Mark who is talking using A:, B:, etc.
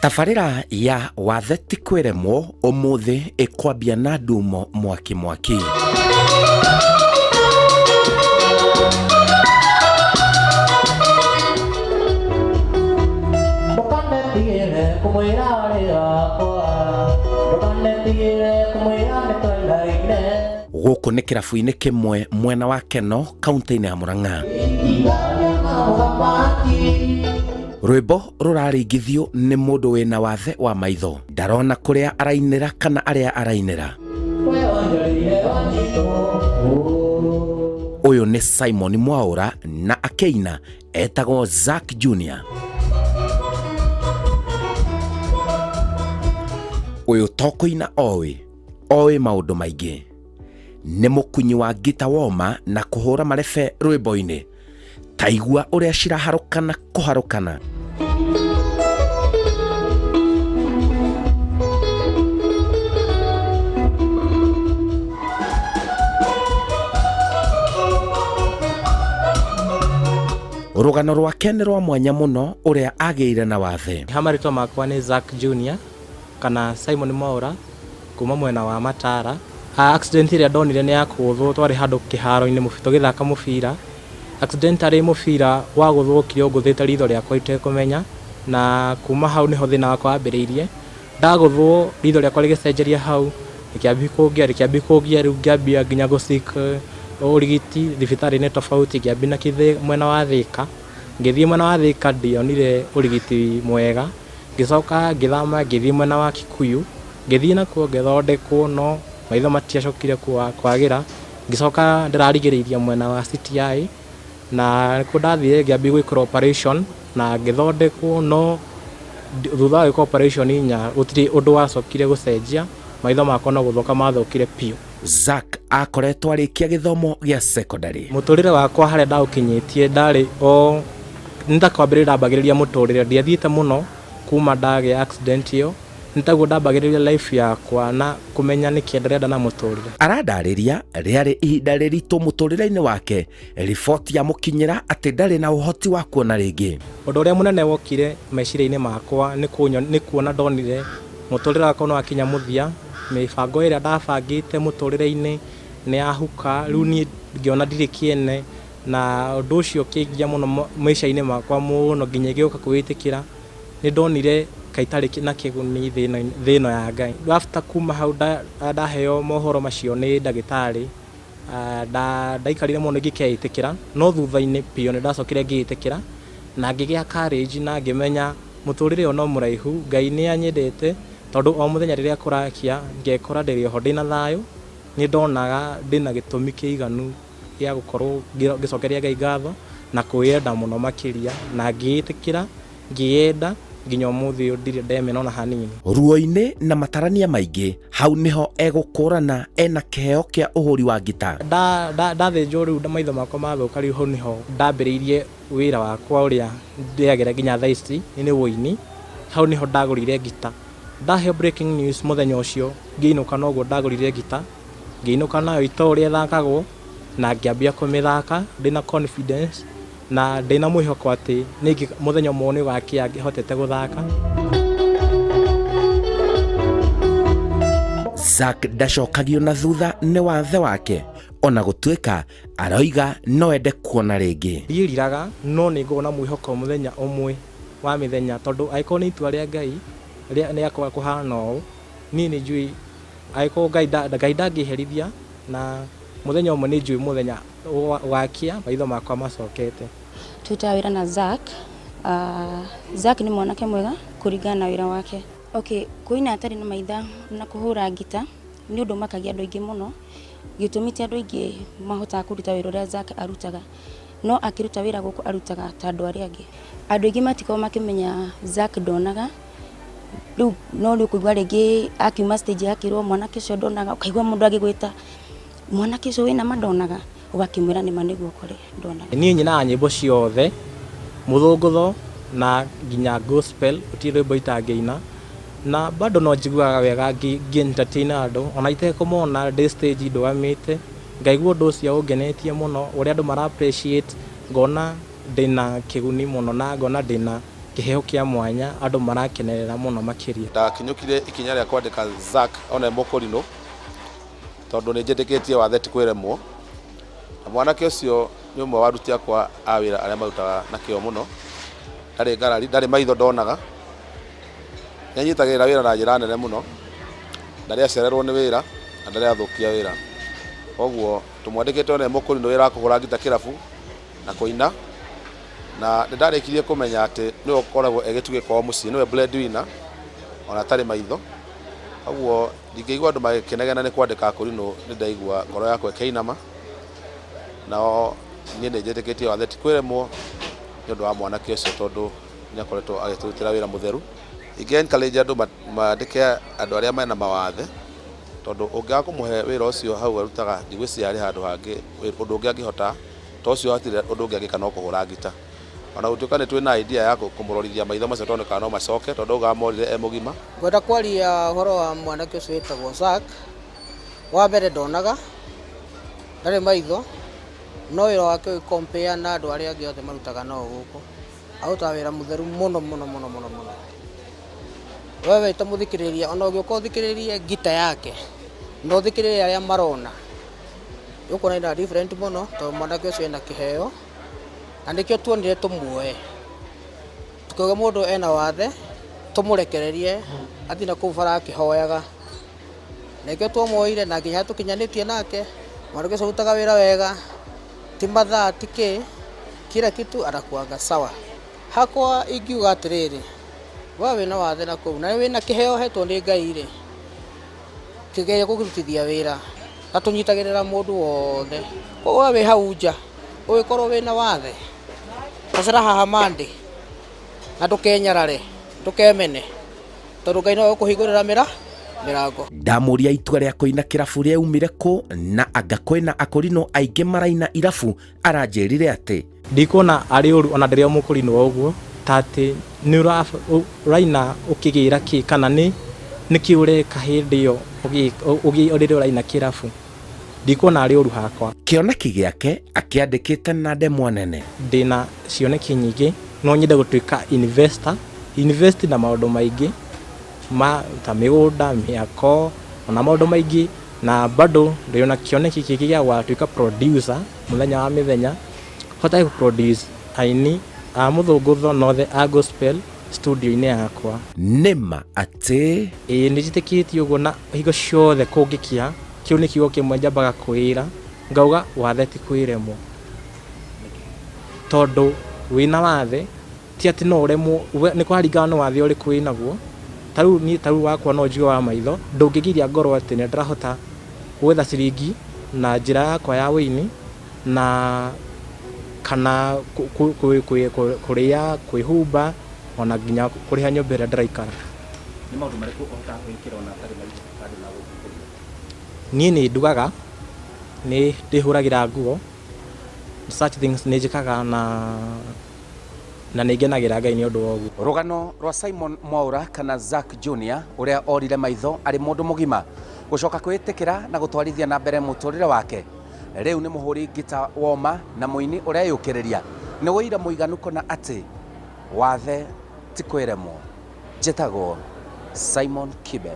A: Tabarĩra ya wathe ti kwĩremwo ũmũthĩ ĩkwambia na ndumo mwaki mwaki.
B: Ndũkanetigĩre kũmwĩra arĩ wakwa, ndũkanetigĩre kũmwĩra nĩtwendaine.
A: Gũkũ nĩ kĩrabu-inĩ kĩmwe mwena wa Keno kaunti-inĩ ya Murang'a. Rwĩmbo rũraringithio nĩ mũndũ wĩna wathe wa maitho, ndarona kũrĩa arainĩra kana arĩa arainĩra. Ũyũ nĩ Simon Mwaũra na akĩina etagwo Zack Junior. Ũyũ to kũina oĩ, oĩ maũndũ maingĩ. Nĩ mũkunyi wa ngita woma na kũhũra marebe rwĩmbo-inĩ. Ta igua ũrĩa ciraharũkana kũharũkana. Rũgano rwake nĩ rwa mwanya mũno ũrĩa agĩire na wathe.
C: Ha marĩtwa makwa nĩ Zack Junior kana Simon Mwaura kuma mwena wa Matara. Accident ĩrĩa ndonire nĩ ya kũgũthwo, twarĩ handũ kĩharo-inĩ tũgĩthaka mũbira. Accidentally mũbira wagũthwo ũkire ũngũthĩte ritho rĩakwa itekũmenya, na kuma hau nĩho thĩna wakwa wambĩrĩirie. Ndagũthwo ritho rĩakwa rĩgĩcenjeria hau, rĩkĩambia kũngia, rĩkĩambia kũngia rĩu ngĩambia nginya gũ seek ũrigiti thibitarĩ-inĩ tofauti, ngĩambia na mwena wa Thĩka. Ngĩthiĩ mwena wa Thĩka ndionire ũrigiti mwega, ngĩcoka ngĩthama ngĩthiĩ mwena wa Kikuyu, ngĩthiĩ nakuo ngĩthondekwo no maitho matiacokire kwagĩra. Ngĩcoka ndĩrarigĩrĩirie mwena wa CTI na nĩkuo ndathire ngĩambia gwĩkĩrwo operation na ngĩthondekwo no thutha wa gwĩkwo operation inya gũtirĩ ũndũ wacokire gũcenjia, maitho makwa no gũthũka mathũkire biũ.
A: Zack akoretwo arĩkia gĩthomo gĩa secondary.
C: Mũtũrĩre wakwa harĩa ndaũkinyĩtie ndarĩ o nĩ ta kwambĩrĩria ndambagĩrĩria mũtũrĩre, ndiathiĩte mũno kuma ndagĩa accident ĩyo. Nĩ taguo ndambagĩrĩria life yakwa na kũmenya nĩkĩ ndĩrenda na mũtũrĩre.
A: Arandarĩria rĩarĩ ihinda rĩritũ mũtũrĩre-inĩ wake, riboti yamũkinyĩra atĩ ndarĩ na ũhoti wa kuona rĩngĩ.
C: Ũndũ ũrĩa mũnene wokire meciria-inĩ makwa nĩ kuona ndonire mũtũrĩre wakwa nĩ wakinya mũthia, mĩbango ĩrĩa ndabangĩte mũtũrĩre-inĩ nĩ yahuka, rĩu niĩ ngĩona ndirĩ kĩene na ũndũ ũcio ũkĩngia mũno maica-inĩ makwa mũno nginya ngĩũka kwĩĩtĩkĩra. Nĩ ndonire ka itarĩ na kĩguni thĩ ĩno ya Ngai. After kuma hau ndaheo mohoro macio nĩ ndagĩtarĩ, ndaikarire mũno ingĩkeĩtĩkĩra, no thutha-inĩ biũ nĩ ndacokire ngĩĩtĩkĩra na ngĩgĩa courage na ngĩmenya mũtũrĩre ũyũ no mũraihu, Ngai nĩ anyendete tondũ o mũthenya rĩrĩa kũrakĩa ngekora ndĩrĩ oho ndĩna thayũ, nĩ ndonaga ndĩna gĩtũmi kĩiganu gĩa gũkorwo ngĩcokeria Ngai ngatho na kwĩyenda mũno makĩria na ngĩĩtĩkĩra, ngĩyenda nginya ũmũthĩ ũyũ ndirĩ ndemena ona hanini.
A: Ruo-inĩ na matarania maingĩ, hau nĩho egũkũrana ena kĩheo kĩa ũhũri wa ngita.
C: Ndathĩnjwo rĩu maitho makwa mathũka rĩu hau nĩho ndambĩrĩirie wĩra wakwa ũrĩa ndĩagĩra nginya thaa ici nĩ ũini. Hau nĩho ndagũrire ngita. Ndaheo breaking news mũthenya ũcio ngĩinũka noguo ndagũrire ngita. Ngĩinũka nayo itoĩ ũrĩa ĩthakagwo na ngĩambia kũmĩthaka ndĩna confidence na ndĩna mwĩhoko atĩ mũthenya ũmwe nĩ ũgakĩa hotete gũthaka.
A: Zack ndacokagio na thutha nĩ wathe wake ona gũtuĩka aroiga no ende kuona rĩngĩ.
C: Ndiĩriraga no nĩ ngoragwo na mwĩhoko mũthenya ũmwe wa mĩthenya tondũ angĩkorwo nĩ itua rĩa Ngai rĩa kũhana ũũ, niĩ nĩ njũĩ Angĩkorwo Ngai Ngai ndangĩherithia na mũthenya ũmwe nĩ njũĩ mũthenya ũgakĩa maitho makwa macokete.
D: Tũrutaga wĩra na Zack. Zack nĩ mwanake mwega kũringana na wĩra wake. Okay, kũina atarĩ na maitha na kũhũra ngita nĩ ũndũ ũmakagia andũ aingĩ mũno. Gĩtũmi ti andũ aingĩ mahotaga kũruta wĩra ũrĩa Zack arutaga. No akĩruta wĩra gũkũ arutaga ta andũ arĩa angĩ. Andũ aingĩ matikoragwo makĩmenya Zack ndonaga. Rĩu no nĩ ũkũigua rĩngĩ akiuma stage akĩrwo mwanake ũcio ndonaga, ũkaigua mũndũ agĩgwĩta mwanake ũcio wĩna ma ndonaga, ũgakĩmwĩra nĩma nĩguo kũrĩ ndonaga.
C: Niĩ nyinaga nyĩmbo ciothe, mũthũngũtho na nginya gospel, gũtirĩ rwĩmbo itangĩina. Na bado no njiguaga wega ngĩ entertain andũ, ona itekũmona ndĩ stage ndũgamĩte, ngaigua ũndũ ũcio ũngenetie mũno, ũrĩa andũ mara appreciate, ngona ndĩna kĩguni mũno na ngona ndĩna Kĩheo kĩa mwanya andũ marakenerera mũno makĩria.
E: Ndakinyũkire ikinya rĩa kwandĩka Zack one mũkũrinũ tondũ nĩ njĩtĩkĩtie wathe ti kwĩremwo, na mwanake ũcio nĩ ũmwe wa aruti akwa a wĩra arĩa marutaga na kĩo mũno, ndarĩ ngarari, ndarĩ maitho ndonaga, nĩ anyitagĩrĩra wĩra na njĩra nene mũno, ndarĩ acererwo nĩ wĩra na ndarĩ athũkia wĩra, koguo tũmwandĩkĩte one mũkũrinũ wĩra wa kũhũra ngita kĩrabu na kũina. Na nĩ ndarĩkirie kũmenya atĩ nĩwe ũkoragwo e gĩtugĩ kwao mũciĩ, nĩwe breadwinner ona atarĩ maitho. Koguo ndingĩigua andũ makĩnegena nĩ kwandĩka akũrinũ nĩ ndaigua ngoro yakwa ĩkĩinama. Nao niĩ nĩ njĩtĩkĩtie wathe ti kwĩremwo nĩ ũndũ wa mwanake ũcio tondũ nĩ akoretwo agĩtũrutĩra wĩra mũtheru. Ingĩ encourage andũ mandĩke andũ arĩa mena mawathe tondũ ũngĩaga kũmũhe wĩra ũcio hau arutaga ndigwĩciria harĩ handũ hangĩ ũndũ ũngĩ angĩhota. Ta ũcio hatirĩ ũndũ ũngĩ angĩka no kũhũra ngita. Ona gũtuĩka nĩ twĩ na idea ya kũmũrorithia maitho macio tone kana no macoke tondũ augaga morire e mũgima.
F: Ngwenda kwaria ũhoro wa mwanake ũcio wĩtagwo Zack. Wa mbere ndonaga, ndarĩ maitho, no wĩra wake ũgĩ compare na andũ arĩa angĩ othe marutaga nao gũkũ, arutaga wĩra mũtheru mũno mũno mũno mũno mũno. We wĩ ta mũthikĩrĩria ona ũngĩũka ũthikĩrĩrie ngita yake na ũthikĩrĩrie arĩa marona, Ũkuona ina different mũno tondũ mwanake ũcio ena kĩheo na nĩkĩo tuonire tũmuoe. Tũkiuga mũndũ ena wathe tũmũrekererie athiĩ na kũu bara akĩhoyaga. Na nĩkĩo twamuoire na nginya harĩa tũkinyanĩtie nake, mwanake ũcio arutaga wĩra wega, ti mathaa ti kĩ, kila kitu anakuanga sawa. Hakwa ingiuga atĩrĩrĩ, we wĩna wathe na kũu na wĩna kĩheo ũhetwo nĩ Ngai rĩ, Kĩgeria gũkĩrutithia wĩra na tũnyitagĩrĩra mũndũ wothe. Koguo we wĩ hau nja ũgĩkorwo wĩna wathe, tacera haha Monday na ndũkenyarare, ndũkemene tondũ Ngai nowe ũkũhingũrĩra mĩrango.
A: Ndamũria itua rĩa kũina kĩrabu rĩaumire kũ na anga kwĩna akũrinũ aingĩ maraina irabu aranjĩrire atĩ.
C: Ndikuona arĩ ũru ona ndĩrĩ o mũkũrinũ o ũguo, ta atĩ nĩ ũraina ũkĩgĩra kĩ kana nĩ nĩkĩ ũreka hĩndĩ ĩyo rĩrĩa ũraina kĩrabu. Ndikuona arĩ ũru hakwa.
A: Kĩoneki gĩake akĩandĩkĩte na ndemwa nene.
C: Ndĩna cioneki nyingĩ, no nyende gũtuĩka investor, invest na maũndũ maingĩ ma ta mĩgũnda, mĩako ona maũndũ maingĩ, na bado ndĩna kĩoneki kĩngĩ gĩa gũgatuĩka producer. Mũthenya wa mĩthenya hotage gũ produce aini a mũthũngũtho na othe a gospel studio-inĩ yakwa.
A: Nĩ ma atĩ.
C: Ĩĩ nĩ njĩtĩkĩtie ũguo na hingo ciothe kũngĩkĩa, kĩu nĩ kiugo kĩmwe njambaga kwĩĩra, ngauga wathe ti kwĩremwo. Tondũ wĩna wathe ti atĩ no ũremwo, nĩ kũraringana nĩ wathe ũrĩkũ wĩnaguo. Ta rĩu niĩ ta rĩu wakwa no njuge wa maitho, ndũngĩgiria ngorwo atĩ nĩ ndĩrahota gwetha ciringi na njĩra yakwa ya ũini na kana kũrĩa, kwĩhumba ona nginya kũrĩha nyũmba ĩrĩa ndĩraikara.
G: Nĩ maũndũ marĩkũ ũhotaga kwĩĩkĩra ona ũtarĩ maitho kando na kũruga?
C: Niĩ nĩ ndugaga, nĩ ndĩhũragĩra nguo, such things nĩ njĩkaga na na nĩ ngenagĩra Ngai nĩ ũndũ wa ũguo.
A: Rũgano rwa Simon Mwaura kana Zack Junior ũrĩa orire maitho arĩ mũndũ mũgima gũcoka kwĩĩtĩkĩra na gũtwarithia na mbere mũtũrĩre wake rĩu nĩ mũhũri ngita woma na mũini ũreyũkĩrĩria nĩ ũira mũiganu kũna atĩ wathe ti kwĩremwo. Njĩtagwo Simon Kibe.